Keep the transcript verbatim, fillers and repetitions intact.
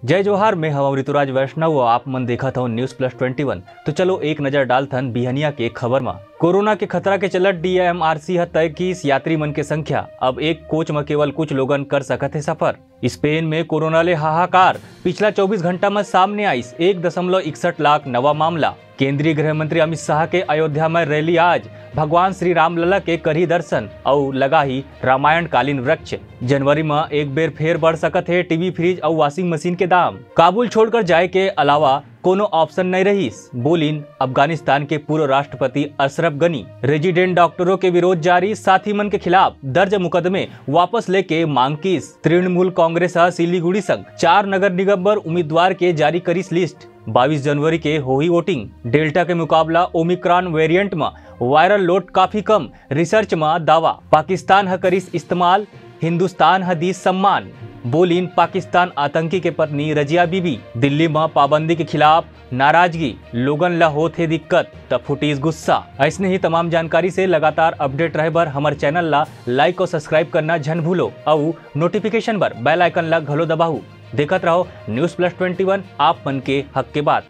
जय जोहार, मैं हवं ऋतुराज वैष्णव और आप मन देखत हव News Plus Twenty One। तो चलो एक नजर डालथन बिहनिया के खबर म। कोरोना के खतरा के चलत डीएमआरसी ह तय किस यात्री मन के संख्या। अब एक कोच म केवल कुछ लोगन कर सकत हे सफर। स्पेन में कोरोना ले हाहाकार, पिछला चौबीस घंटा म सामने आइस एक दशमलव इकसठ लाख नवा मामला। केंद्रीय गृह मंत्री अमित शाह के अयोध्या में रैली आज, भगवान श्री रामलला के करही दर्शन अउ लगाही रामायण कालीन वृक्ष। जनवरी म एक बेर फेर बढ़ सकत हे टीवी, फ्रिज अउ वॉशिंग मशीन के दाम। काबुल छोड़कर जाए के अलावा कोनो ऑप्शन नहीं रहिस, बोलिन अफगानिस्तान के पूर्व राष्ट्रपति अशरफ गनी। रेजिडेंट डॉक्टरों के विरोध जारी, साथी मन के खिलाफ दर्ज मुकदमे वापस लेके मांग किस। तृणमूल कांग्रेस ह सिलीगुड़ी संग चार नगर निगम बर उम्मीदवार के जारी करिस लिस्ट। बाईस जनवरी के होही वोटिंग। डेल्टा के मुकाबला ओमिक्रॉन वेरिएंट म वायरल लोड काफी कम, रिसर्च म दावा। पाकिस्तान ह करिस इस्तेमाल, हिंदुस्तान ह दीस सम्मान। बोलिन पाकिस्तान आतंकी के पत्नी रजिया बीबी। दिल्ली म पाबंदी के खिलाफ नाराजगी, लोगन ला होत हे दिक्कत, त फुटीस गुस्सा। ऐसने ही तमाम जानकारी से लगातार अपडेट रहे बर हमर चैनल ला लाइक और सब्सक्राइब करना झन भूलो, अउ नोटिफिकेशन बर बेल आइकन ला घलो दबाहू। देखत रहो News Plus Twenty One, आप मन के हक के बात।